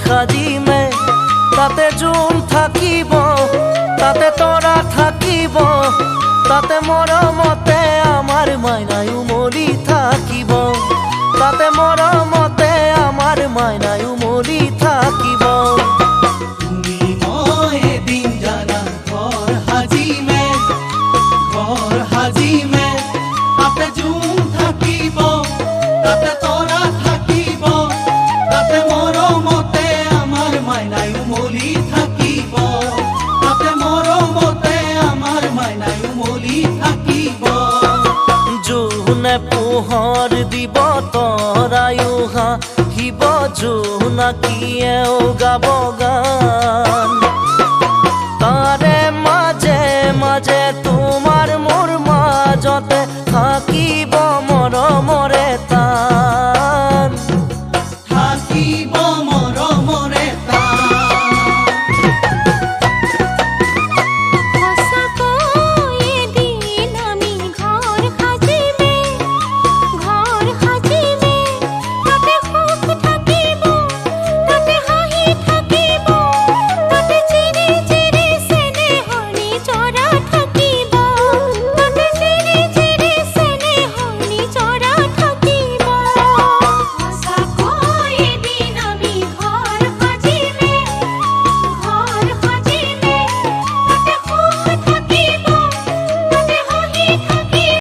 সাজিমে, তাতে জোন থাকিব, তাতে তৰা থাকিব, তাতে মৰমতে আমাৰ মাইনাই উমলি থাকিব, তাতে মৰমতে আমাৰ মাইনাই উমলি থাকিব। তুমি মই এদিন জানা ঘৰ সাজিমে, ঘৰ সাজিমে, তাতে জোন থাকিব, তাতে তৰা থাকিব, তাতে মৰমতে আমাৰ মাইনাই উমলি থাকিব, তাতে মৰমতে আমাৰ মাইনাই উমলি থাকিব। জোনে পোহৰ দিব, তৰায়ো হাঁহিব, জোনাকীয়েও গাব গান।